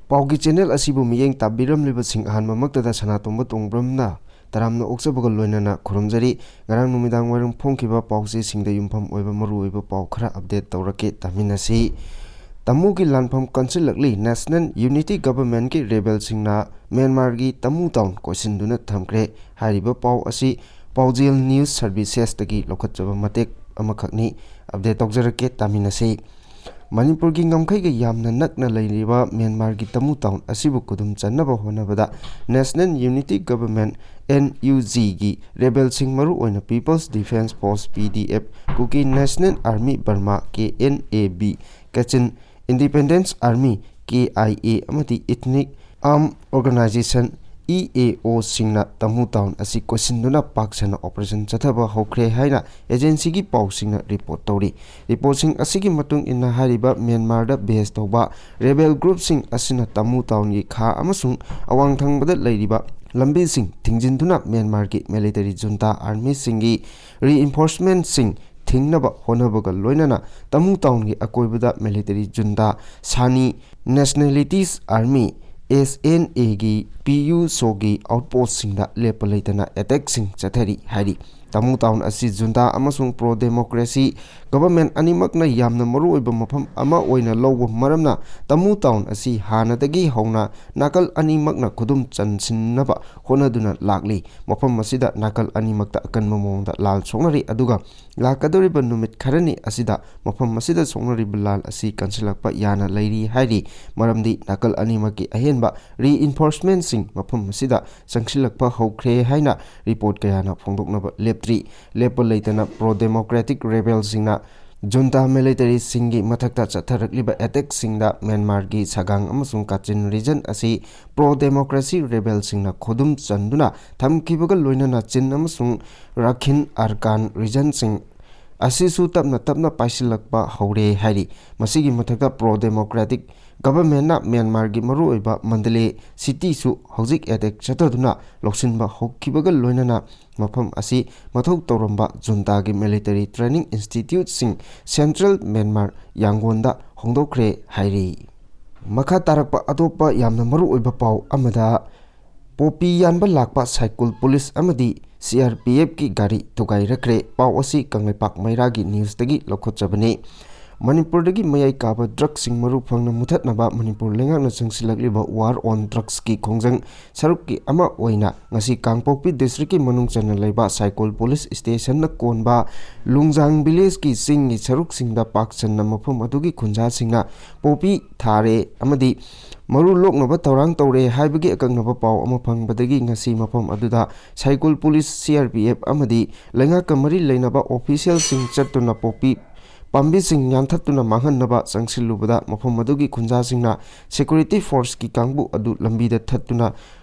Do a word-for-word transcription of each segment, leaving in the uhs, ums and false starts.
ꯄꯥꯎꯒꯤ ꯆꯦꯅꯦꯜ ꯑꯁꯤꯕꯨ ꯃꯤꯠꯌꯦꯡ ꯇꯥꯕꯤꯔꯝꯂꯤꯕꯁꯤꯡ ꯑꯍꯥꯟꯕꯃꯛꯇꯗ ꯁꯅꯥꯇꯣꯝꯕ ꯇꯣꯡꯕ꯭ꯔꯝꯅ ꯇꯔꯥꯝꯅ ꯑꯣꯛꯆꯕꯒ ꯂꯣꯏꯅꯅ ꯈꯨꯔꯨꯝꯖꯔꯤ꯫ ꯉꯔꯥꯡ ꯅꯨꯃꯤꯗꯥꯡ ꯋꯥꯏꯔꯝ ꯐꯣꯡꯈꯤꯕ ꯄꯥꯎꯆꯦꯁꯤꯡꯗ ꯌꯨꯝꯐꯝ ꯑꯣꯏꯕ ꯃꯔꯨꯑꯣꯏꯕ ꯄꯥꯎ ꯈꯔ ꯑꯞꯗꯦꯠ ꯇꯧꯔꯛꯀꯦ, ꯇꯥꯃꯤꯟꯅꯁꯤ꯫ ꯇꯃꯨꯒꯤ ꯂꯥꯟꯐꯝ ꯀꯟꯁꯤꯜꯂꯛꯂꯤ꯫ National Unity Governmentꯀꯤ rebelꯁꯤꯡꯅ ꯃ꯭ꯌꯥꯟꯃꯥꯔꯒꯤ ꯇꯃꯨ ꯇꯥꯎꯟ ꯀꯣꯏꯁꯤꯟꯗꯨꯅ ꯊꯝꯈ꯭ꯔꯦ꯫ ꯍꯥꯏꯔꯤꯕ ꯄꯥꯎ ꯑꯁꯤ ꯄꯥꯎꯖꯦꯜ News Servicesꯇꯒꯤ ꯂꯧꯈꯠꯆꯕ ꯃꯇꯦꯛ ꯑꯃꯈꯛꯅꯤ꯫ ꯑꯞꯗꯦꯠ ꯇꯧꯖꯔꯛꯀꯦ, ꯇꯥꯃꯤꯟꯅꯁꯤ꯫ ꯃꯅꯤꯄꯨꯔꯒꯤ ꯉꯝꯈꯩꯒ ꯌꯥꯝꯅ ꯅꯛꯅ ꯂꯩꯔꯤꯕ ꯃ꯭ꯌꯥꯟꯃꯥꯔꯒꯤ ꯇꯃꯨ ꯇꯥꯎꯟ ꯑꯁꯤꯕꯨ ꯈꯨꯗꯨꯝ ꯆꯟꯅꯕ ꯍꯣꯠꯅꯕꯗ National Unity Government, NUGꯒꯤ rebelꯁꯤꯡ, ꯃꯔꯨꯑꯣꯏꯅ People's Defence Force, PDF, Kuki National Army Burma, KNAB, Kachin Independence Army, KIA, ꯑꯃꯗꯤ Ethnic Armed Organisation, EAOꯁꯤꯡꯅ ꯇꯃꯨ ꯇꯥꯎꯟ ꯑꯁꯤ ꯀꯣꯏꯁꯤꯟꯗꯨꯅ ꯄꯥꯛ ꯁꯟꯅ operation ꯆꯠꯊꯕ ꯍꯧꯈ꯭ꯔꯦ ꯍꯥꯏꯅ agencyꯒꯤ ꯄꯥꯎꯁꯤꯡꯅ report ꯇꯧꯔꯤ꯫ Reportꯁꯤꯡ ꯑꯁꯤꯒꯤ ꯃꯇꯨꯡ ꯏꯟꯅ, ꯍꯥꯏꯔꯤꯕ ꯃ꯭ꯌꯥꯟꯃꯥꯔꯗ base ꯇꯧꯕ rebel groupꯁꯤꯡ ꯑꯁꯤꯅ ꯇꯃꯨ ꯇꯥꯎꯟꯒꯤ ꯈꯥ ꯑꯃꯁꯨꯡ ꯑꯋꯥꯡ ꯊꯪꯕꯗ ꯂꯩꯔꯤꯕ ꯂꯝꯕꯤꯁꯤꯡ ꯊꯤꯡꯖꯤꯟꯗꯨꯅ ꯃ꯭ꯌꯥꯟꯃꯥꯔꯒꯤ military junta armyꯁꯤꯡꯒꯤ reinforcementꯁꯤꯡ ꯊꯤꯡꯅꯕ ꯍꯣꯠꯅꯕꯒ ꯂꯣꯏꯅꯅ ꯇꯃꯨ ꯇꯥꯎꯟꯒꯤ ꯑꯀꯣꯏꯕꯗ military junta Shan Nationalities Army, SNAꯒꯤ PUSOꯒꯤ outpostꯁꯤꯡꯗ ꯂꯦꯞꯄ ꯂꯩꯇꯅ attackꯁꯤꯡ ꯆꯠꯊꯔꯤ ꯍꯥꯏꯔꯤ꯫ ꯇꯃꯨ ꯇꯥꯎꯟ ꯑꯁꯤ junta ꯑꯃꯁꯨꯡ pro democracy government ꯑꯅꯤꯃꯛꯅ ꯌꯥꯝꯅ ꯃꯔꯨꯑꯣꯏꯕ ꯃꯐꯝ ꯑꯃ ꯑꯣꯏꯅ ꯂꯧꯕ ꯃꯔꯝꯅ, ꯇꯃꯨ ꯇꯥꯎꯟ ꯑꯁꯤ ꯍꯥꯟꯅꯗꯒꯤ ꯍꯧꯅ ꯅꯥꯀꯜ ꯑꯅꯤꯃꯛꯅ ꯈꯨꯗꯨꯝ ꯆꯟꯁꯤꯟꯅꯕ ꯍꯣꯠꯅꯗꯨꯅ ꯂꯥꯛꯂꯤ꯫ ꯃꯐꯝ ꯑꯁꯤꯗ ꯅꯥꯀꯜ ꯑꯅꯤꯃꯛꯇ ꯑꯀꯟꯕ ꯃꯑꯣꯡꯗ ꯂꯥꯜ ꯁꯣꯛꯅꯔꯤ, ꯑꯗꯨꯒ ꯂꯥꯛꯀꯗꯧꯔꯤꯕ ꯅꯨꯃꯤꯠ ꯈꯔꯅꯤ ꯑꯁꯤꯗ ꯃꯐꯝ ꯑꯁꯤꯗ ꯁꯣꯛꯅꯔꯤꯕ ꯂꯥꯜ ꯑꯁꯤ ꯀꯟꯁꯤꯜꯂꯛꯄ ꯌꯥꯅ ꯂꯩꯔꯤ ꯍꯥꯏꯔꯤ꯫ ꯃꯔꯝꯗꯤ ꯅꯥꯀꯜ ꯑꯅꯤꯃꯛꯀꯤ ꯑꯍꯦꯟꯕ reinforcementꯁꯤꯡ ꯃꯐꯝ ꯑꯁꯤꯗ ꯆꯪꯁꯤꯜꯂꯛꯄ ꯍꯧꯈ꯭ꯔꯦ ꯍꯥꯏꯅ report ꯀꯌꯥꯅ ꯐꯣꯡꯗꯣꯛꯅꯕ ꯂꯦꯞꯇ꯭ꯔꯤ꯫ ꯂꯦꯞꯄ ꯂꯩꯇꯅ pro democratic rebelꯁꯤꯡꯅ junta militaryꯁꯤꯡꯒꯤ ꯃꯊꯛꯇ ꯆꯠꯊꯔꯛꯂꯤꯕ attackꯁꯤꯡꯗ ꯃ꯭ꯌꯥꯟꯃꯥꯔꯒꯤ ꯁꯒꯥꯡ ꯑꯃꯁꯨꯡ ꯀꯥꯆꯤꯟ region ꯑꯁꯤ pro democracy rebelꯁꯤꯡꯅ ꯈꯨꯗꯨꯝ ꯆꯟꯗꯨꯅ ꯊꯝꯈꯤꯕꯒ ꯂꯣꯏꯅꯅ ꯆꯤꯟ ꯑꯃꯁꯨꯡ ꯔꯥꯈꯤꯟ ꯑꯔꯀꯥꯟ regionꯁꯤꯡ ꯑꯁꯤꯁꯨ ꯇꯞꯅ ꯇꯞꯅ ꯄꯥꯏꯁꯤꯜꯂꯛꯄ ꯍꯧꯔꯦ ꯍꯥꯏꯔꯤ꯫ ꯃꯁꯤꯒꯤ ꯃꯊꯛꯇ pro democratic governmentꯅ ꯃ꯭ꯌꯥꯟꯃꯥꯔꯒꯤ ꯃꯔꯨꯑꯣꯏꯕ ꯃꯟꯗꯂꯦ cityꯁꯨ ꯍꯧꯖꯤꯛ attack ꯆꯠꯊꯗꯨꯅ ꯂꯧꯁꯤꯟꯕ ꯍꯧꯈꯤꯕꯒ ꯂꯣꯏꯅꯅ ꯃꯐꯝ ꯑꯁꯤ ꯃꯊꯧ ꯇꯧꯔꯝꯕ juntaꯒꯤ military training instituteꯁꯤꯡ central ꯃ꯭ꯌꯥꯟꯃꯥꯔ ꯌꯥꯡꯒꯣꯟꯗ ꯍꯣꯡꯗꯣꯛꯈ꯭ꯔꯦ ꯍꯥꯏꯔꯤ꯫ ꯃꯈꯥ ꯇꯥꯔꯛꯄ ꯑꯇꯣꯞꯄ ꯌꯥꯝꯅ ꯃꯔꯨꯑꯣꯏꯕ ꯄꯥꯎ ꯑꯃꯗ, ꯄꯣꯄꯤ ꯌꯥꯟꯕ ꯂꯥꯛꯄ ꯁꯥꯏꯀꯨꯜ ꯄꯨꯂꯤꯁ ꯑꯃꯗꯤ ꯁꯤ ꯑꯥꯔ ꯄꯤ ꯑꯦꯐꯀꯤ ꯒꯥꯔꯤ ꯊꯨꯒꯥꯏꯔꯛꯈ꯭ꯔꯦ꯫ ꯄꯥꯎ ꯑꯁꯤ ꯀꯪꯂꯩꯄꯥꯛ ꯃꯩꯔꯥꯒꯤ ꯅ꯭ꯌꯨꯁꯇꯒꯤ ꯂꯧꯈꯠꯆꯕꯅꯤ꯫ ꯃꯅꯤꯄꯨꯔꯗꯒꯤ ꯃꯌꯥꯏ ꯀꯥꯕ ꯗ꯭ꯔꯒꯁꯤꯡ ꯃꯔꯨ ꯐꯪꯅ ꯃꯨꯊꯠꯅꯕ ꯃꯅꯤꯄꯨꯔ ꯂꯩꯉꯥꯛꯅ ꯆꯪꯁꯤꯜꯂꯛꯂꯤꯕ ꯋꯥꯔ ꯑꯣꯟ ꯗ꯭ꯔꯒꯁꯀꯤ ꯈꯣꯡꯖꯪ ꯁꯔꯨꯛꯀꯤ ꯑꯃ ꯑꯣꯏꯅ ꯉꯁꯤ ꯀꯥꯡꯄꯣꯛꯄꯤ ꯗꯤꯁꯇ꯭ꯔꯤꯛꯀꯤ ꯃꯅꯨꯡ ꯆꯟꯅ ꯂꯩꯕ ꯁꯥꯏꯀꯣꯜ ꯄꯨꯂꯤꯁ ꯁ꯭ꯇꯦꯁꯟꯅ ꯀꯣꯟꯕ ꯂꯨꯡꯖꯥꯡ ꯚꯤꯂꯦꯖꯀꯤ ꯆꯤꯡꯒꯤ ꯁꯔꯨꯛꯁꯤꯡꯗ ꯄꯥꯛ ꯁꯟꯅ ꯃꯐꯝ ꯑꯗꯨꯒꯤ ꯈꯨꯟꯖꯥꯁꯤꯡꯅ ꯄꯣꯄꯤ ꯊꯥꯔꯦ ꯑꯃꯗꯤ ꯃꯔꯨ ꯂꯣꯛꯅꯕ ꯊꯧꯔꯥꯡ ꯇꯧꯔꯦ ꯍꯥꯏꯕꯒꯤ ꯑꯀꯛꯅꯕ ꯄꯥꯎ ꯑꯃ ꯐꯪꯕꯗꯒꯤ ꯉꯁꯤ ꯃꯐꯝ ꯑꯗꯨꯗ Saikul police, C R P F ꯑꯃꯗꯤ ꯂꯩꯉꯥꯛꯀ ꯃꯔꯤ ꯂꯩꯅꯕ ꯑꯣꯐꯤꯁꯤꯌꯦꯜꯁꯤꯡ ꯆꯠꯇꯨꯅ ꯄꯣꯄꯤ ꯄꯥꯝꯕꯤꯁꯤꯡ ꯌꯥꯟꯊꯠꯇꯨꯅ ꯃꯥꯡꯍꯟꯅꯕ ꯆꯪꯁꯤꯜꯂꯨꯕꯗ ꯃꯐꯝ ꯑꯗꯨꯒꯤ ꯈꯨꯟꯖꯥꯁꯤꯡꯅ ꯁꯦꯀ꯭ꯌꯨꯔꯤꯇꯤ ꯐꯣꯔꯁꯀꯤ ꯀꯥꯡꯕꯨ ꯑꯗꯨ ꯂꯝꯕꯤꯗ ꯊꯠꯇꯨꯅ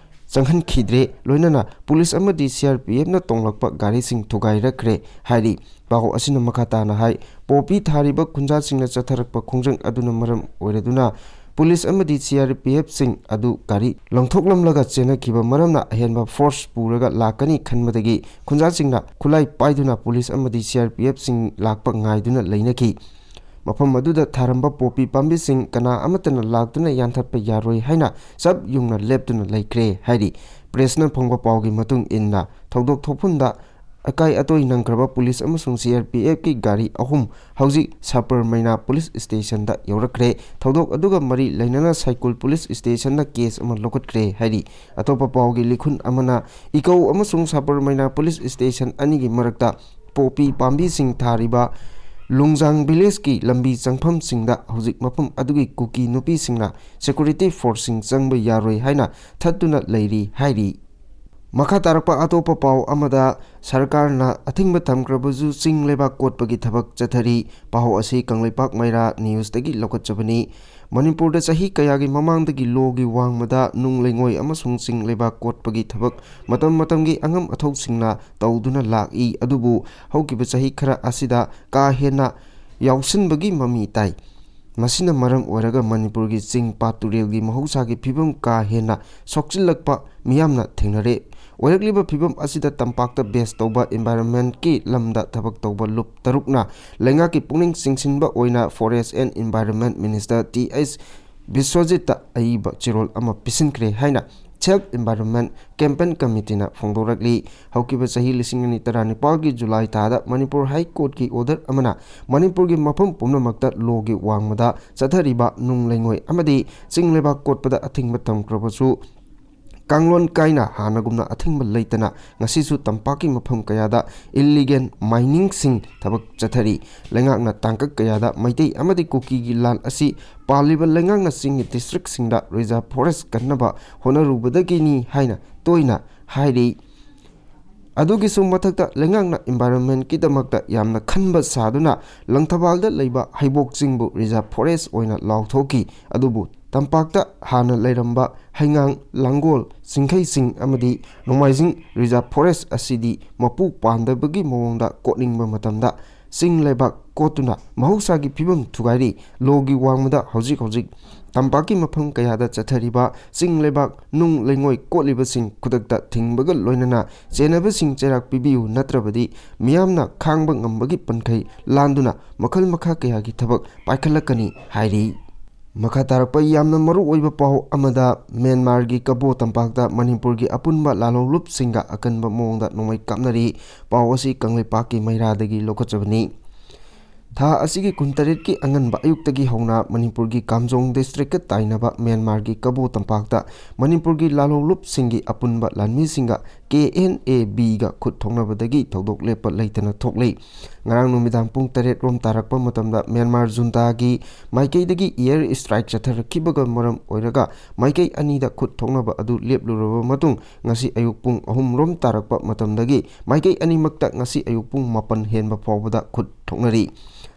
ꯆꯪꯍꯟꯈꯤꯗ꯭ꯔꯦ꯫ ꯂꯣꯏꯅꯅ ꯄꯨꯂꯤꯁ ꯑꯃꯗꯤ ꯁꯤ ꯑꯥꯔ ꯄꯤ ꯑꯦꯐꯅ ꯇꯣꯡꯂꯛꯄ ꯒꯥꯔꯤꯁꯤꯡ ꯊꯨꯒꯥꯏꯔꯛꯈ꯭ꯔꯦ ꯍꯥꯏꯔꯤ꯫ ꯄꯥꯎ ꯑꯁꯤꯅ ꯃꯈꯥ ꯇꯥꯅ ꯍꯥꯏ, ꯄꯣꯄꯤ ꯊꯥꯔꯤꯕ ꯈꯨꯟꯖꯥꯁꯤꯡꯅ ꯆꯠꯊꯔꯛꯄ ꯈꯣꯡꯖꯪ ꯑꯗꯨꯅ ꯃꯔꯝ ꯑꯣꯏꯔꯗꯨꯅ ꯄꯨꯂꯤꯁ ꯑꯃꯗꯤ ꯁꯤ ꯑꯥꯔ ꯄꯤ ꯑꯦꯐꯁꯤꯡ ꯑꯗꯨ ꯒꯥꯔꯤ ꯂꯪꯊꯣꯛꯂꯝꯂꯒ ꯆꯦꯟꯅꯈꯤꯕ ꯃꯔꯝꯅ ꯑꯍꯦꯟꯕ ꯐꯣꯔꯁ ꯄꯨꯔꯒ ꯂꯥꯛꯀꯅꯤ ꯈꯟꯕꯗꯒꯤ ꯈꯨꯟꯖꯥꯁꯤꯡꯅ ꯈꯨꯠꯂꯥꯏ ꯄꯥꯏꯗꯨꯅ ꯄꯨꯂꯤꯁ ꯑꯃꯗꯤ ꯁꯤ ꯑꯥꯔ ꯄꯤ ꯑꯦꯐꯁꯤꯡ ꯂꯥꯛꯄ ꯉꯥꯏꯗꯨꯅ ꯂꯩꯅꯈꯤ꯫ ꯃꯐꯝ ꯑꯗꯨꯗ ꯊꯥꯔꯝꯕ ꯄꯣꯄꯤ ꯄꯥꯝꯕꯤꯁꯤꯡ ꯀꯅꯥ ꯑꯃꯠꯇꯅ ꯂꯥꯛꯇꯨꯅ ꯌꯥꯟꯊꯠꯄ ꯌꯥꯔꯣꯏ ꯍꯥꯏꯅ ꯆꯞ ꯌꯨꯡꯅ ꯂꯦꯞꯇꯨꯅ ꯂꯩꯈ꯭ꯔꯦ ꯍꯥꯏꯔꯤ꯫ ꯄ꯭ꯔꯦꯁꯅ ꯐꯪꯕ ꯄꯥꯎꯒꯤ ꯃꯇꯨꯡ ꯏꯟꯅ ꯊꯧꯗꯣꯛ ꯊꯣꯛꯐꯝꯗ ꯑꯀꯥꯏ ꯑꯇꯣꯏ ꯅꯪꯈ꯭ꯔꯕ ꯄꯨꯂꯤꯁ ꯑꯃꯁꯨꯡ ꯁꯤ ꯑꯥꯔ ꯄꯤ ꯑꯦꯐꯀꯤ ꯒꯥꯔꯤ ꯑꯍꯨꯝ ꯍꯧꯖꯤꯛ ꯁꯥꯄꯔ ꯃꯩꯅꯥ ꯄꯨꯂꯤꯁ ꯁ꯭ꯇꯦꯁꯟꯗ ꯌꯧꯔꯛꯈ꯭ꯔꯦ꯫ ꯊꯧꯗꯣꯛ ꯑꯗꯨꯒ ꯃꯔꯤ ꯂꯩꯅꯅ ꯁꯥꯏꯀꯨꯜ ꯄꯨꯂꯤꯁ ꯁ꯭ꯇꯦꯁꯟꯗ ꯀꯦꯁ ꯑꯃ ꯂꯧꯈꯠꯈ꯭ꯔꯦ ꯍꯥꯏꯔꯤ꯫ ꯑꯇꯣꯞꯄ ꯄꯥꯎꯒꯤ ꯂꯤꯈꯨꯟ ꯑꯃꯅ ꯏꯀꯧ ꯑꯃꯁꯨꯡ ꯁꯥꯄꯔ ꯃꯩꯅꯥ ꯄꯨꯂꯤꯁ ꯁ꯭ꯇꯦꯁꯟ ꯑꯅꯤꯒꯤ ꯃꯔꯛꯇ ꯄꯣꯄꯤ ꯄꯥꯝꯕꯤꯁꯤꯡ ꯊꯥꯔꯤꯕ ꯂꯨꯡꯖꯥꯡ ꯚꯤꯂꯦꯖꯀꯤ ꯂꯝꯕꯤ ꯆꯪꯐꯝꯁꯤꯡꯗ ꯍꯧꯖꯤꯛ ꯃꯐꯝ ꯑꯗꯨꯒꯤ ꯀꯨꯀꯤ ꯅꯨꯄꯤꯁꯤꯡꯅ ꯁꯦꯀ꯭ꯌꯨꯔꯤꯇꯤ ꯐꯣꯔꯁꯁꯤꯡ ꯆꯪꯕ ꯌꯥꯔꯣꯏ ꯍꯥꯏꯅ ꯊꯠꯇꯨꯅ ꯂꯩꯔꯤ ꯍꯥꯏꯔꯤ꯫ ꯃꯈꯥ ꯇꯥꯔꯛꯄ ꯑꯇꯣꯞꯄ ꯄꯥꯎ ꯑꯃꯗ, ꯁꯔꯀꯥꯔꯅ ꯑꯊꯤꯡꯕ ꯊꯝꯈ꯭ꯔꯕꯁꯨ ꯆꯤꯡ ꯂꯩꯕꯥꯛ ꯀꯣꯠꯄꯒꯤ ꯊꯕꯛ ꯆꯠꯊꯔꯤ꯫ ꯄꯥꯎ ꯑꯁꯤ ꯀꯪꯂꯩꯄꯥꯛ ꯃꯩꯔꯥ ꯅ꯭ꯌꯨꯁꯇꯒꯤ ꯂꯧꯈꯠꯆꯕꯅꯤ꯫ ꯃꯅꯤꯄꯨꯔꯗ ꯆꯍꯤ ꯀꯌꯥꯒꯤ ꯃꯃꯥꯡꯗꯒꯤ ꯂꯣꯒꯤ ꯋꯥꯡꯃꯗ ꯅꯨꯡ ꯂꯩꯉꯣꯏ ꯑꯃꯁꯨꯡ ꯆꯤꯡ ꯂꯩꯕꯥꯛ ꯀꯣꯠꯄꯒꯤ ꯊꯕꯛ ꯃꯇꯝ ꯃꯇꯝꯒꯤ ꯑꯉꯝ ꯑꯊꯧꯁꯤꯡꯅ ꯇꯧꯗꯨꯅ ꯂꯥꯛꯏ, ꯑꯗꯨꯕꯨ ꯍꯧꯈꯤꯕ ꯆꯍꯤ ꯈꯔ ꯑꯁꯤꯗ ꯀꯥ ꯍꯦꯟꯅ ꯌꯥꯎꯁꯤꯟꯕꯒꯤ ꯃꯃꯤ ꯇꯥꯏ꯫ ꯃꯁꯤꯅ ꯃꯔꯝ ꯑꯣꯏꯔꯒ ꯃꯅꯤꯄꯨꯔꯒꯤ ꯆꯤꯡ ꯄꯥꯠ ꯇꯨꯔꯦꯜꯒꯤ ꯃꯍꯧꯁꯥꯒꯤ ꯐꯤꯕꯝ ꯀꯥ ꯍꯦꯟꯅ ꯁꯣꯛꯆꯤꯜꯂꯛꯄ ꯃꯤꯌꯥꯝꯅ ꯊꯦꯡꯅꯔꯦ꯫ ꯑꯣꯏꯔꯛꯂꯤꯕ ꯐꯤꯕꯝ ꯑꯁꯤꯗ ꯇꯝꯄꯥꯛꯇ ꯕꯦꯁ ꯇꯧꯕ ꯏꯟꯚꯥꯏꯔꯣꯟꯃꯦꯟꯠꯀꯤ ꯂꯝꯗ ꯊꯕꯛ ꯇꯧꯕ ꯂꯨꯞ ꯇꯔꯨꯛꯅ ꯂꯩꯉꯥꯛꯀꯤ ꯄꯨꯛꯅꯤꯡ ꯆꯤꯡꯁꯤꯟꯕ ꯑꯣꯏꯅ forest and environment minister T H ꯕꯤꯁ꯭ꯋꯖꯤꯠꯇ ꯑꯏꯕ ꯆꯦꯔꯣꯜ ꯑꯃ ꯄꯤꯁꯤꯟꯈ꯭ꯔꯦ ꯍꯥꯏꯅ Save Environment Campaign Committeeꯅ ꯐꯣꯡꯗꯣꯔꯛꯂꯤ꯫ ꯍꯧꯈꯤꯕ ꯆꯍꯤ ꯂꯤꯁꯤꯡ ꯑꯅꯤ ꯇꯔꯥꯅꯤꯄꯥꯜꯒꯤ ꯖꯨꯂꯥꯏ ꯊꯥꯗ ꯃꯅꯤꯄꯨꯔ ꯍꯥꯏ ꯀꯣꯔꯠꯀꯤ ꯑꯣꯔꯗꯔ ꯑꯃꯅ ꯃꯅꯤꯄꯨꯔꯒꯤ ꯃꯐꯝ ꯄꯨꯝꯅꯃꯛꯇ ꯂꯣꯒꯤ ꯋꯥꯡꯃꯗ ꯆꯠꯊꯔꯤꯕ ꯅꯨꯡ ꯂꯩꯉꯣꯏ ꯑꯃꯗꯤ ꯆꯤꯡ ꯂꯩꯕꯥꯛ ꯀꯣꯠꯄꯗ ꯑꯊꯤꯡꯕ ꯊꯝꯈ꯭ꯔꯕꯁꯨ, ꯀꯥꯡꯂꯣꯟ ꯀꯥꯏꯅ ꯍꯥꯟꯅꯒꯨꯝꯅ ꯑꯊꯤꯡꯕ ꯂꯩꯇꯅ ꯉꯁꯤꯁꯨ ꯇꯝꯄꯥꯛꯀꯤ ꯃꯐꯝ ꯀꯌꯥꯗ ꯏꯜꯂꯤꯒꯦꯜ ꯃꯥꯏꯅꯤꯡꯁꯤꯡ ꯊꯕꯛ ꯆꯠꯊꯔꯤ꯫ ꯂꯩꯉꯥꯛꯅ ꯇꯥꯡꯀꯛ ꯀꯌꯥꯗ ꯃꯩꯇꯩ ꯑꯃꯗꯤ ꯀꯨꯀꯤꯒꯤ ꯂꯥꯟ ꯑꯁꯤ ꯄꯥꯜꯂꯤꯕ ꯂꯩꯉꯥꯛꯅ ꯆꯤꯡꯒꯤ ꯗꯤꯁꯇ꯭ꯔꯤꯛꯁꯤꯡꯗ ꯔꯤꯖꯥꯔꯚ ꯐꯣꯔꯦꯁ ꯀꯟꯅꯕ ꯍꯣꯠꯅꯔꯨꯕꯗꯒꯤꯅꯤ ꯍꯥꯏꯅ ꯇꯣꯏꯅ ꯍꯥꯏꯔꯤ꯫ ꯑꯗꯨꯒꯤꯁꯨ ꯃꯊꯛꯇ ꯂꯩꯉꯥꯛꯅ ꯏꯟꯚꯥꯏꯔꯣꯟꯃꯦꯟꯒꯤꯗꯃꯛꯇ ꯌꯥꯝꯅ ꯈꯟꯕ ꯁꯥꯗꯨꯅ ꯂꯪꯊꯕꯥꯜꯗ ꯂꯩꯕ ꯍꯩꯕꯣꯛ ꯆꯤꯡꯕꯨ ꯔꯤꯖꯥꯔꯚ ꯐꯣꯔꯦꯁ ꯑꯣꯏꯅ ꯂꯥꯎꯊꯣꯛꯈꯤ꯫ ꯑꯗꯨꯕꯨ ꯇꯝꯄꯥꯛꯇ ꯍꯥꯟꯅ ꯂꯩꯔꯝꯕ ꯍꯩꯉꯥꯡ, ꯂꯥꯡꯒꯣꯜ, ꯆꯤꯡꯈꯩꯁꯤꯡ ꯑꯃꯗꯤ ꯅꯣꯡꯃꯥꯏꯖꯤꯡ ꯔꯤꯖꯥꯔꯚ ꯐꯣꯔꯦꯁ ꯑꯁꯤꯗꯤ ꯃꯄꯨ ꯄꯥꯟꯗꯕꯒꯤ ꯃꯑꯣꯡꯗ ꯀꯣꯠꯅꯤꯡꯕ ꯃꯇꯝꯗ ꯆꯤꯡ ꯂꯩꯕꯥꯛ ꯀꯣꯠꯇꯨꯅ ꯃꯍꯧꯁꯥꯒꯤ ꯐꯤꯕꯝ ꯊꯨꯒꯥꯏꯔꯤ꯫ ꯂꯣꯒꯤ ꯋꯥꯡꯃꯗ ꯍꯧꯖꯤꯛ ꯍꯧꯖꯤꯛ ꯇꯝꯄꯥꯛꯀꯤ ꯃꯐꯝ ꯀꯌꯥꯗ ꯆꯠꯊꯔꯤꯕ ꯆꯤꯡ ꯂꯩꯕꯥꯛ ꯅꯨꯡ ꯂꯩꯉꯣꯏ ꯀꯣꯠꯂꯤꯕꯁꯤꯡ ꯈꯨꯗꯛꯇ ꯊꯤꯡꯕꯒ ꯂꯣꯏꯅꯅ ꯆꯦꯟꯅꯕꯁꯤꯡ ꯆꯩꯔꯥꯛ ꯄꯤꯕꯤꯌꯨ, ꯅꯠꯇ꯭ꯔꯕꯗꯤ ꯃꯤꯌꯥꯝꯅ ꯈꯥꯡꯕ ꯉꯝꯕꯒꯤ ꯄꯟꯈꯩ ꯂꯥꯟꯗꯨꯅ ꯃꯈꯜ ꯃꯈꯥ ꯀꯌꯥꯒꯤ ꯊꯕꯛ ꯄꯥꯏꯈꯠꯂꯛꯀꯅꯤ ꯍꯥꯏꯔꯤ꯫ ꯃꯈꯥ ꯇꯥꯔꯛꯄ ꯌꯥꯝꯅ ꯃꯔꯨ ꯑꯣꯏꯕ ꯄꯥꯎ ꯑꯃꯗ, ꯃ꯭ꯌꯥꯟꯃꯥꯔꯒꯤ ꯀꯕꯣ ꯇꯝꯄꯥꯛꯇ ꯃꯅꯤꯄꯨꯔꯒꯤ ꯑꯄꯨꯟꯕ ꯂꯥꯂꯣꯡꯂꯨꯞꯁꯤꯡꯒ ꯑꯀꯟꯕ ꯃꯑꯣꯡꯗ ꯅꯣꯡꯃꯩ ꯀꯥꯞꯅꯔꯤ꯫ ꯄꯥꯎ ꯑꯁꯤ ꯀꯪꯂꯩꯄꯥꯛꯀꯤ ꯃꯩꯔꯥꯗꯒꯤ ꯂꯧꯈꯠꯆꯕꯅꯤ꯫ ꯊꯥ ꯑꯁꯤꯒꯤ ꯀꯨꯟꯇꯔꯦꯠꯀꯤ ꯑꯉꯟꯕ ꯑꯌꯨꯛꯇꯒꯤ ꯍꯧꯅ ꯃꯅꯤꯄꯨꯔꯒꯤ ꯀꯥꯝꯖꯣꯡ ꯗꯤꯁꯇ꯭ꯔꯤꯛꯀ ꯇꯥꯏꯅꯕ ꯃ꯭ꯌꯥꯟꯃꯥꯔꯒꯤ ꯀꯕꯣ ꯇꯝꯄꯥꯛꯇ ꯃꯅꯤꯄꯨꯔꯒꯤ ꯂꯥꯂꯣꯡꯂꯨꯞꯁꯤꯡꯒꯤ ꯑꯄꯨꯟꯕ ꯂꯥꯟꯃꯤꯁꯤꯡꯒ ꯀꯦ ꯑꯦꯟ ꯑꯦ ꯕꯤꯒ ꯈꯨꯠ ꯊꯣꯛꯅꯕꯗꯒꯤ ꯊꯧꯗꯣꯛ ꯂꯦꯞꯄ ꯂꯩꯇꯅ ꯊꯣꯛꯂꯤ꯫ ꯉꯔꯥꯡ ꯅꯨꯃꯤꯗꯥꯡ ꯄꯨꯡ ꯇꯔꯦꯠ ꯔꯣꯝ ꯇꯥꯔꯛꯄ ꯃꯇꯝꯗ ꯃ꯭ꯌꯥꯟꯃꯥꯔ ꯖꯨꯟꯇꯥꯒꯤ ꯃꯥꯏꯀꯩꯗꯒꯤ ꯏꯌꯔ ꯏꯁꯇ꯭ꯔꯥꯏꯛ ꯆꯠꯊꯔꯛꯈꯤꯕꯒ ꯃꯔꯝ ꯑꯣꯏꯔꯒ ꯃꯥꯏꯀꯩ ꯑꯅꯤꯗ ꯈꯨꯠ ꯊꯣꯛꯅꯕ ꯑꯗꯨ ꯂꯦꯞꯂꯨꯔꯕ ꯃꯇꯨꯡ, ꯉꯁꯤ ꯑꯌꯨꯛ ꯄꯨꯡ ꯑꯍꯨꯝ ꯔꯣꯝ ꯇꯥꯔꯛꯄ ꯃꯇꯝꯗꯒꯤ ꯃꯥꯏꯀꯩ ꯑꯅꯤꯃꯛꯇ ꯉꯁꯤ ꯑꯌꯨꯛ ꯄꯨꯡ ꯃꯥꯄꯟ ꯍꯦꯟꯕ ꯐꯥꯎꯕꯗ ꯈꯨꯠ ꯊꯣꯛꯅꯔꯤ꯫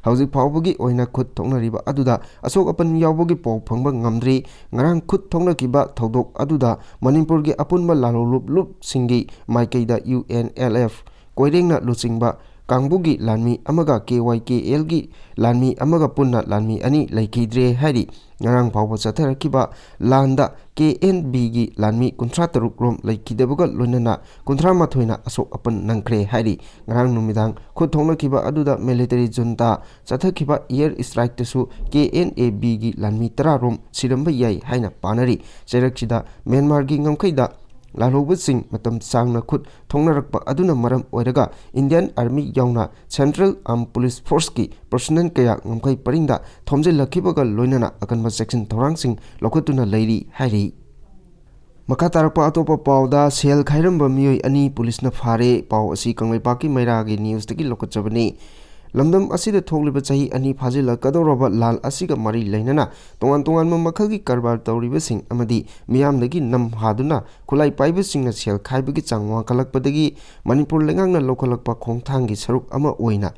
ꯍꯧꯖꯤꯛ ꯐꯥꯎꯕꯒꯤ ꯑꯣꯏꯅ ꯈꯨꯠ ꯊꯣꯛꯅꯔꯤꯕ ꯑꯗꯨꯗ ꯑꯁꯣꯛ ꯑꯄꯟ ꯌꯥꯎꯕꯒꯤ ꯄꯥꯎ ꯐꯪꯕ ꯉꯝꯗ꯭ꯔꯤ꯫ ꯉꯔꯥꯡ ꯈꯨꯠ ꯊꯣꯛꯅꯈꯤꯕ ꯊꯧꯗꯣꯛ ꯑꯗꯨꯗ ꯃꯅꯤꯄꯨꯔꯒꯤ ꯑꯄꯨꯟꯕ ꯂꯥꯂꯣꯡꯂꯨꯞ ꯂꯨꯞꯁꯤꯡꯒꯤ ꯃꯥꯏꯀꯩꯗ ꯌꯨ ꯑꯦꯟ ꯑꯦꯜ ꯑꯦꯐ, ꯀꯣꯏꯔꯦꯡꯅ ꯂꯨꯆꯤꯡꯕ ꯀꯥꯡꯕꯨꯒꯤ ꯂꯥꯟꯃꯤ ꯑꯃꯒ ꯀꯦ ꯋꯥꯏ ꯀꯦ ꯑꯦꯜꯒꯤ ꯂꯥꯟꯃꯤ ꯑꯃꯒ ꯄꯨꯟꯅ ꯂꯥꯟꯃꯤ ꯑꯅꯤ ꯂꯩꯈꯤꯗ꯭ꯔꯦ ꯍꯥꯏꯔꯤ꯫ ꯉꯔꯥꯡ ꯐꯥꯎꯕ ꯆꯠꯊꯔꯛꯈꯤꯕ ꯂꯥꯟꯗ ꯀꯦ ꯑꯦꯟ ꯕꯤꯒꯤ ꯂꯥꯟꯃꯤ ꯀꯨꯟꯊ꯭ꯔꯥ ꯇꯔꯨꯛ ꯔꯣꯝ ꯂꯩꯈꯤꯗꯕꯒ ꯂꯣꯏꯅꯅ ꯀꯨꯟꯊ꯭ꯔꯥ ꯃꯥꯊꯣꯏꯅ ꯑꯁꯣꯛ ꯑꯄꯟ ꯅꯪꯈ꯭ꯔꯦ ꯍꯥꯏꯔꯤ꯫ ꯉꯔꯥꯡ ꯅꯨꯃꯤꯗꯥꯡ ꯈꯨꯠ ꯊꯣꯛꯅꯈꯤꯕ ꯑꯗꯨꯗ ꯃꯤꯂꯤꯇꯔꯤ ꯖꯨꯟꯇꯥ ꯆꯠꯊꯈꯤꯕ ꯑꯦꯌꯔ ꯏꯁꯇ꯭ꯔꯥꯏꯛꯇꯁꯨ ꯀꯦ ꯑꯦꯟ ꯑꯦ ꯕꯤꯒꯤ ꯂꯥꯟꯃꯤ ꯇꯔꯥ ꯔꯣꯝ ꯁꯤꯔꯝꯕ ꯌꯥꯏ ꯍꯥꯏꯅ ꯄꯥꯅꯔꯤ꯫ ꯆꯩꯔꯛꯁꯤꯗ ꯃ꯭ꯌꯥꯟꯃꯥꯔꯒꯤ ꯉꯝꯈꯩꯗ ꯂꯥꯜꯍꯧꯕꯁꯤꯡ ꯃꯇꯝ ꯁꯥꯡꯅ ꯈꯨꯠ ꯊꯣꯡꯅꯔꯛꯄ ꯑꯗꯨꯅ ꯃꯔꯝ ꯑꯣꯏꯔꯒ ꯏꯟꯗꯤꯌꯟ ꯑꯥꯔꯃꯤ ꯌꯥꯎꯅ ꯁꯦꯟꯇ꯭ꯔꯦꯜ ꯑꯥꯔꯝ ꯄꯨꯂꯤꯁ ꯐꯣꯔꯁꯀꯤ ꯄꯔꯁꯣꯅꯦꯜ ꯀꯌꯥ ꯉꯝꯈꯩ ꯄꯔꯤꯡꯗ ꯊꯣꯝꯖꯤꯜꯂꯛꯈꯤꯕꯒ ꯂꯣꯏꯅꯅ ꯑꯀꯟꯕ ꯆꯦꯛꯁꯤꯟ ꯊꯧꯔꯥꯡꯁꯤꯡ ꯂꯧꯈꯠꯇꯨꯅ ꯂꯩꯔꯤ ꯍꯥꯏꯔꯤ꯫ ꯃꯈꯥ ꯇꯥꯔꯛꯄ ꯑꯇꯣꯞꯄ ꯄꯥꯎꯗ, ꯁꯦꯜ ꯈꯥꯏꯔꯝꯕ ꯃꯤꯑꯣꯏ ꯑꯅꯤ ꯄꯨꯂꯤꯁꯅ ꯐꯥꯔꯦ꯫ ꯄꯥꯎ ꯑꯁꯤ ꯀꯪꯂꯩꯄꯥꯛꯀꯤ ꯃꯩꯔꯥꯒꯤ ꯅ꯭ꯌꯨꯁꯇꯒꯤ ꯂꯧꯈꯠꯆꯕꯅꯤ꯫ ꯂꯝꯗꯝ ꯑꯁꯤꯗ ꯊꯣꯛꯂꯤꯕ ꯆꯍꯤ ꯑꯅꯤ ꯐꯥꯖꯤꯜꯂꯛꯀꯗꯧꯔꯕ ꯂꯥꯟ ꯑꯁꯤꯒ ꯃꯔꯤ ꯂꯩꯅꯅ ꯇꯣꯉꯥꯟ ꯇꯣꯉꯥꯟꯕ ꯃꯈꯜꯒꯤ ꯀꯔꯕꯥꯔ ꯇꯧꯔꯤꯕꯁꯤꯡ ꯑꯃꯗꯤ ꯃꯤꯌꯥꯝꯗꯒꯤ ꯅꯝ ꯍꯥꯗꯨꯅ ꯈꯨꯠꯂꯥꯏ ꯄꯥꯏꯕꯁꯤꯡꯅ ꯁꯦꯜ ꯈꯥꯏꯕꯒꯤ ꯆꯥꯡ ꯋꯥꯡꯈꯠꯂꯛꯄꯗꯒꯤ ꯃꯅꯤꯄꯨꯔ ꯂꯩꯉꯥꯛꯅ ꯂꯧꯈꯠꯂꯛꯄ ꯈꯣꯡꯊꯥꯡꯒꯤ ꯁꯔꯨꯛ ꯑꯃ ꯑꯣꯏꯅ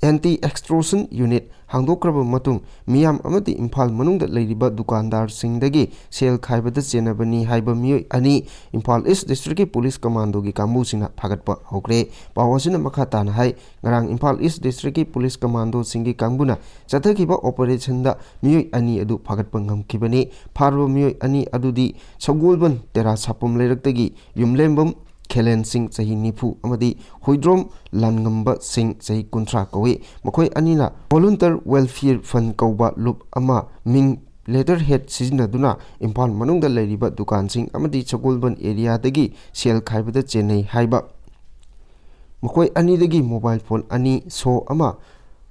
ꯑꯦꯟꯇꯤ ꯑꯦꯛꯁꯇꯣꯔꯁꯟ ꯌꯨꯅꯤꯠ ꯍꯥꯡꯗꯣꯛꯈ꯭ꯔꯕ ꯃꯇꯨꯡ ꯃꯤꯌꯥꯝ ꯑꯃꯗꯤ ꯏꯝꯐꯥꯜ ꯃꯅꯨꯡꯗ ꯂꯩꯔꯤꯕ ꯗꯨꯀꯥꯟꯗꯥꯔꯁꯤꯡꯗꯒꯤ ꯁꯦꯜ ꯈꯥꯏꯕꯗ ꯆꯦꯟꯅꯕꯅꯤ ꯍꯥꯏꯕ ꯃꯤꯑꯣꯏ ꯑꯅꯤ ꯏꯝꯐꯥꯜ ꯏꯁ ꯗꯤꯁꯇ꯭ꯔꯤꯛꯀꯤ ꯄꯨꯂꯤꯁ ꯀꯃꯥꯟꯗꯣꯒꯤ ꯀꯥꯡꯕꯨꯁꯤꯡꯅ ꯐꯥꯒꯠꯄ ꯍꯧꯈ꯭ꯔꯦ꯫ ꯄꯥꯎ ꯑꯁꯤꯅ ꯃꯈꯥ ꯇꯥꯅ ꯍꯥꯏ, ꯉꯔꯥꯡ ꯏꯝꯐꯥꯜ ꯏꯁ ꯗꯤꯁꯇ꯭ꯔꯤꯛꯀꯤ ꯄꯨꯂꯤꯁ ꯀꯃꯥꯟꯗꯣꯁꯤꯡꯒꯤ ꯀꯥꯡꯕꯨꯅ ꯆꯠꯊꯈꯤꯕ ꯑꯣꯄꯔꯦꯁꯟꯗ ꯃꯤꯑꯣꯏ ꯑꯅꯤ ꯑꯗꯨ ꯐꯥꯒꯠꯄ ꯉꯝꯈꯤꯕꯅꯤ꯫ ꯐꯥꯔꯕ ꯃꯤꯑꯣꯏ ꯑꯅꯤ ꯑꯗꯨꯗꯤ ꯁꯒꯣꯜꯕꯟ ꯇꯦꯔꯥ ꯁꯥꯄꯝ ꯂꯩꯔꯛꯇꯒꯤ ꯌꯨꯝꯂꯦꯝꯕꯝ ꯈꯦꯂꯦꯟ ꯁꯤꯡ, ꯆꯍꯤ ꯅꯤꯐꯨ, ꯑꯃꯗꯤ ꯍꯨꯏꯗ꯭ꯔꯣꯝ ꯂꯥꯟꯉꯝꯕ ꯁꯤꯡ, ꯆꯍꯤ ꯀꯨꯟꯊ꯭ꯔꯥ, ꯀꯧꯏ꯫ ꯃꯈꯣꯏ ꯑꯅꯤꯅ ꯚꯣꯂꯨꯟꯇꯔ ꯋꯦꯜꯐꯤꯌꯔ ꯐꯟ ꯀꯧꯕ ꯂꯨꯞ ꯑꯃ ꯃꯤꯡ ꯂꯦꯇꯔ ꯍꯦꯗ ꯁꯤꯖꯤꯟꯅꯗꯨꯅ ꯏꯝꯐꯥꯜ ꯃꯅꯨꯡꯗ ꯂꯩꯔꯤꯕ ꯗꯨꯀꯥꯟꯁꯤꯡ ꯑꯃꯗꯤ ꯁꯒꯣꯜꯕꯟ ꯑꯦꯔꯤꯌꯥꯗꯒꯤ ꯁꯦꯜ ꯈꯥꯏꯕꯗ ꯆꯦꯟꯅꯩ ꯍꯥꯏꯕ꯫ ꯃꯈꯣꯏ ꯑꯅꯤꯗꯒꯤ ꯃꯣꯕꯥꯏꯜ ꯐꯣꯟ ꯑꯅꯤ, ꯁꯣ ꯑꯃ,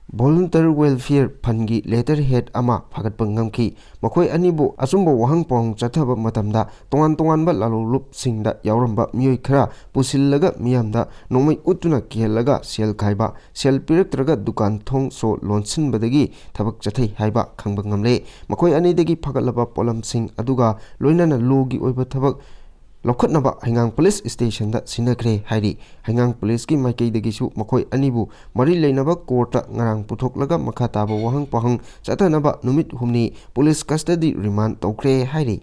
ꯚꯣꯂꯨꯟꯇꯔ ꯋꯦꯜꯐꯤꯌꯔ ꯐꯟꯒꯤ ꯂꯦꯇꯔ ꯍꯦꯗ ꯑꯃ ꯐꯥꯒꯠꯄ ꯉꯝꯈꯤ꯫ ꯃꯈꯣꯏ ꯑꯅꯤꯕꯨ ꯑꯆꯨꯝꯕ ꯋꯥꯍꯪ ꯄꯥꯎꯍꯪ ꯆꯠꯊꯕ ꯃꯇꯝꯗ ꯇꯣꯉꯥꯟ ꯇꯣꯉꯥꯟꯕ ꯂꯥꯂꯣꯡꯂꯨꯞꯁꯤꯡꯗ ꯌꯥꯎꯔꯝꯕ ꯃꯤꯑꯣꯏ ꯈꯔ ꯄꯨꯁꯤꯜꯂꯒ ꯃꯤꯌꯥꯝꯗ ꯅꯣꯡꯃꯩ ꯎꯠꯇꯨꯅ ꯀꯤꯍꯜꯂꯒ ꯁꯦꯜ ꯈꯥꯏꯕ, ꯁꯦꯜ ꯄꯤꯔꯛꯇ꯭ꯔꯒ ꯗꯨꯀꯥꯟ ꯊꯣꯡ ꯁꯣ ꯂꯣꯟꯁꯤꯟꯕꯗꯒꯤ ꯊꯕꯛ ꯆꯠꯊꯩ ꯍꯥꯏꯕ ꯈꯪꯕ ꯉꯝꯂꯦ꯫ ꯃꯈꯣꯏ ꯑꯅꯤꯗꯒꯤ ꯐꯒꯠꯂꯕ ꯄꯣꯠꯂꯝꯁꯤꯡ ꯑꯗꯨꯒ ꯂꯣꯏꯅꯅ ꯂꯣꯒꯤ ꯑꯣꯏꯕ ꯊꯕꯛ ꯂꯧꯈꯠꯅꯕ ꯍꯩꯉꯥꯡ ꯄꯨꯂꯤꯁ ꯁ꯭ꯇꯦꯁꯟꯗ ꯁꯤꯟꯅꯈ꯭ꯔꯦ ꯍꯥꯏꯔꯤ꯫ ꯍꯩꯉꯥꯡ ꯄꯨꯂꯤꯁꯀꯤ ꯃꯥꯏꯀꯩꯗꯒꯤꯁꯨ ꯃꯈꯣꯏ ꯑꯅꯤꯕꯨ ꯃꯔꯤ ꯂꯩꯅꯕ ꯀꯣꯔꯠꯇ ꯉꯔꯥꯡ ꯄꯨꯊꯣꯛꯂꯒ ꯃꯈꯥ ꯇꯥꯕ ꯋꯥꯍꯪ ꯄꯥꯎꯍꯪ ꯆꯠꯊꯅꯕ ꯅꯨꯃꯤꯠ ꯍꯨꯝꯅꯤ ꯄꯨꯂꯤꯁ ꯀꯁꯇꯗꯤ ꯔꯤꯃꯥꯟ ꯇꯧꯈ꯭ꯔꯦ ꯍꯥꯏꯔꯤ꯫